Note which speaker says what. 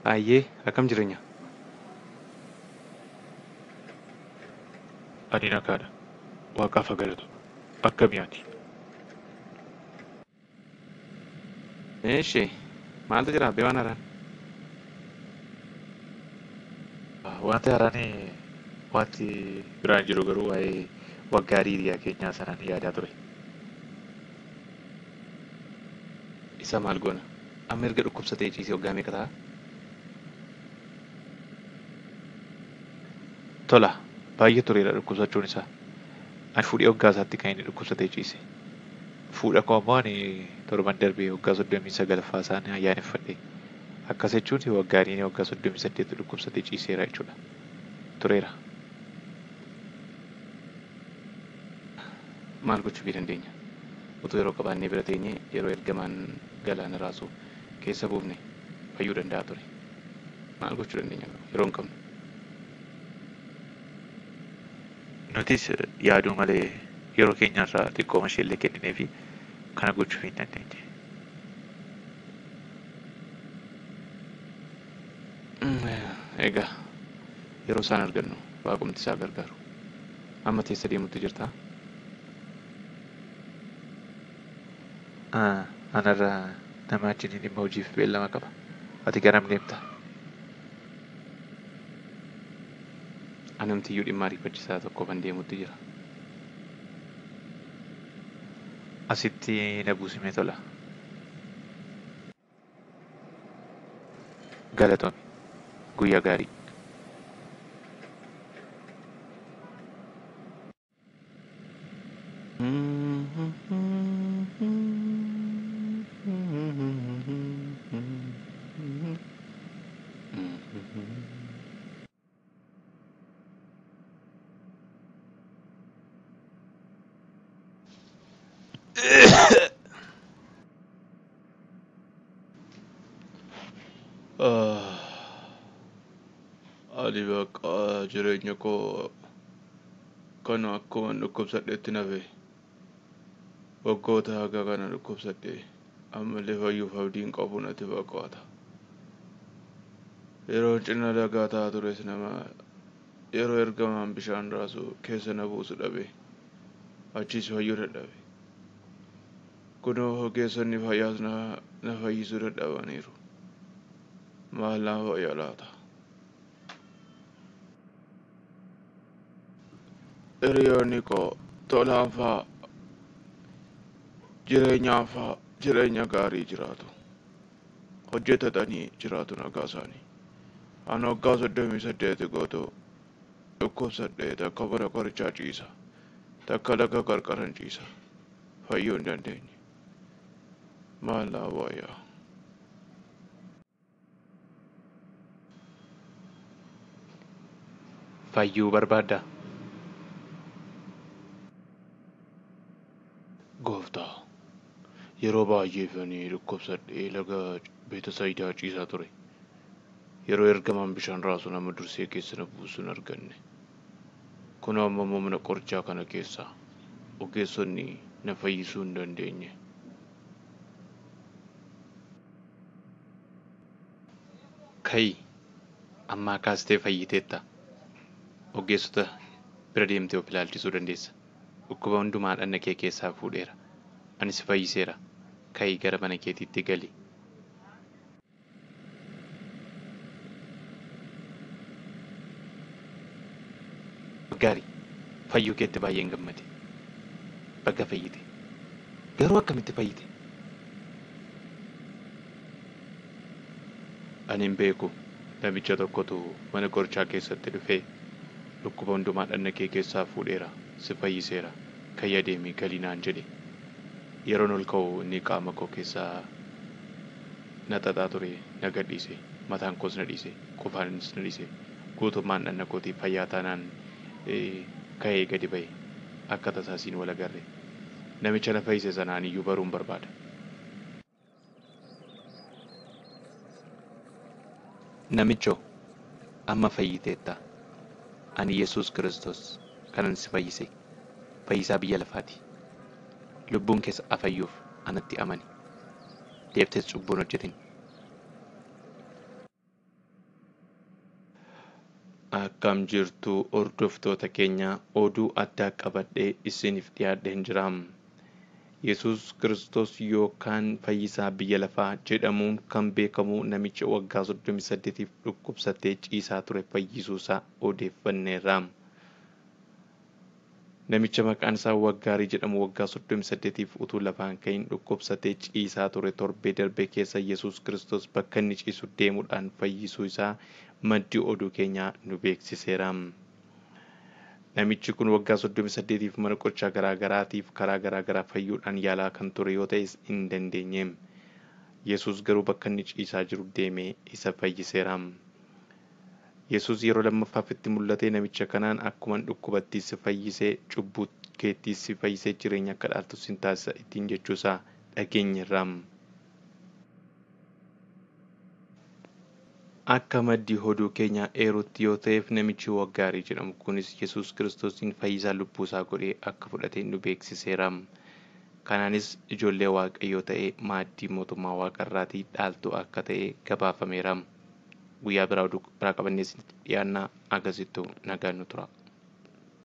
Speaker 1: Ayyee, akkam jireenya?
Speaker 2: Ani nagaadha. Waaqaaf haa galatu. Akkami ati?
Speaker 1: Eeshi, maaltu jira abbee waan haaraan?
Speaker 2: Wanti haaraan wanti biraan jiru garuu waa'ee waggaarii hiriyaa keenyaa sanaan yaadaa ture.
Speaker 1: Isa maal goona? Amma erga dhukkubsatee ciisee waggaa meeqa ta'a?
Speaker 2: Tola, baay'ee tureera dhukkubsachuun isaa. Ani fuudhee waggaa isaatti kan inni dhukkubsatee ciise. Fuudha koo ammoo ani torban darbee waggaa 39ffaa isaan ayyaaneffadhe. Akkas jechuun waggaariin waggaa 38 dhukkubsatee ciiseera jechuudha. Tureera.
Speaker 1: Maal gochuu dandeenya? Utuu yeroo qabaannee bira teenyee yeroo ergamaan galaana raasu keessa buufne fayyuu danda'a ture. Maal gochuu dandeenya garuu yeroo hin qabnu?
Speaker 2: Nutis yaaduu malee yeroo keenyarraa xiqqooma isheellee kenninee fi kana gochuu hin dandeenye.
Speaker 1: Egaa yeroo isaan argannu waaqumti isaa gargaaru. Amma teessa deemutti jirtaa?
Speaker 2: Anarra nama wajjiniin dhimma hojiif beellama qaba. Ati garam deemta?
Speaker 1: Anumtiyyuu dhimma ariifachiisaa tokkoofan deemutti jira.
Speaker 2: Asitti na buusimee tola. Galatoomi. Guyyaa gaarii.
Speaker 3: Ani bakka jireenya koo kana akkuma dhukkubsadhetti nafe waggoota haga kana dhukkubsadhe ammallee fayyuuf abdiin qabu natti fakkaata. Yeroo cina lagaa ta'aa tures nama yeroo ergamaan bishaan raasu keessa na buusu dhabe achiis fayyuu dadhabe. Kunoo ogeessonni fayyaas na fayyisuu dadhabaniiru. Maal naa fayya laata? Hiriyoonni koo tolaan fa'aa jireenyaan fa'aa jireenya gaarii jiraatu. Hojjetatanii jiraatu nagaa isaanii. Ani waggaa 38 guutuu dhukkubsadhee takka mana qorichaa ciisa. Takka laga qarqaran ciisa. Fayyuu hin dandeenye. Maal naa wayyaa?
Speaker 1: Fayyuu barbaaddaa?
Speaker 3: Gooftaa, yeroo baay'ee ani dhukkubsadhee laga Beetasayidaa ciisaa ture. Yeroo ergamaan bishaan raasu nama dursee keessa na buusu hin arganne. Kunoo amma immoo mana qorichaa kana keessa ogeessonni na fayyisuu hin dandeenye.
Speaker 1: Ka'i ammaa kaastee fayyiteetta. Ogeessota bira deemtee of ilaalchisuu dandeessa. Dhukkuba hundumaa dhagna kee keessaa fuudheera. Ani si fayyiseera. Ka'i gara mana keetiitti gali. Gaarii fayyuu keetti baay'een gammade. Bagga fayyite. Garuu akkamitti fayyite?
Speaker 3: Ani hin beeku. Namicha tokkotu mana qorichaa keessatti dhufee dhukkuba hundumaa dhagna kee keessaa fuudheera. Si fayyiseera. Ka'i adeemii galii naan jedhe. Yeroon ol ka'u inni qaama koo keessaa na xaxaa ture na gadhiise. Mataan koos na dhiise. Qufaanis na dhiise. Guutummaan dhagna kootii fayyaa taanaan ka'ee gadi ba'e. Akka tasaasiin wal agarre. Namicha na fayyise sanaan iyyuu baruun barbaada.
Speaker 1: Namichoo, amma fayyiteetta. Ani Yesuus Kiristoos kanan si fayyise. Fayyisaa biyya lafaati. Lubbuun keessa afayyuuf anatti amani. Deebitees cubbuu hin hojjetin. Akkam jirtu hordoftoota keenya, oduu addaa qabadhee isiniif dhiyaadheen jira. Yesuus Kiristoos yookaan Fayyisaa biyya lafaa jedhamuun kan beekamu namicha waggaa 38f dhukkubsatee ciisaa ture fayyisuusaa odeeffanneerra. Namicha maqaan isaa Waggaarii jedhamu waggaa 38f utuu lafaan ka'iin dhukkubsatee ciisaa ture torbee darbe keessa Yesuus Kiristoos bakka inni ciisu deemuudhaan fayyisuu isaa maddi oduu keenyaa nu beeksiseera. Namichi kun waggaa 38f mana qorichaa garaa garaatiif karaa garaa garaa fayyuudhaan yaalaa kan ture yoo ta'es hin dandeenye. Yesuus garuu bakka inni ciisaa jiru deemee isa fayyiseera. Yesuus yeroo lammaffaaf itti mul'atee namicha kanaan akkuman dhukkubattii si fayyisee cubbuu keettii si fayyisee jireenya akka dhaaltu sin taasisa ittiin jechuusaa dhageenyerra. Akka maddi oduu keenyaa eerutti yoo ta'eef namichi Waggaarii jedhamu kunis Yesuus Kiristoosiin fayyisaa lubbuusaa godhee akka fudhate nu beeksiseera. Kanaanis ijoollee Waaqayyoo ta'ee maaddii mootummaa waaqarraatii dhaaltu akka ta'e gabaafameera. Guyyaa biraa oduu biraa qabannee isinitti dhiyaanna. Agasittuu nagaan nu tura.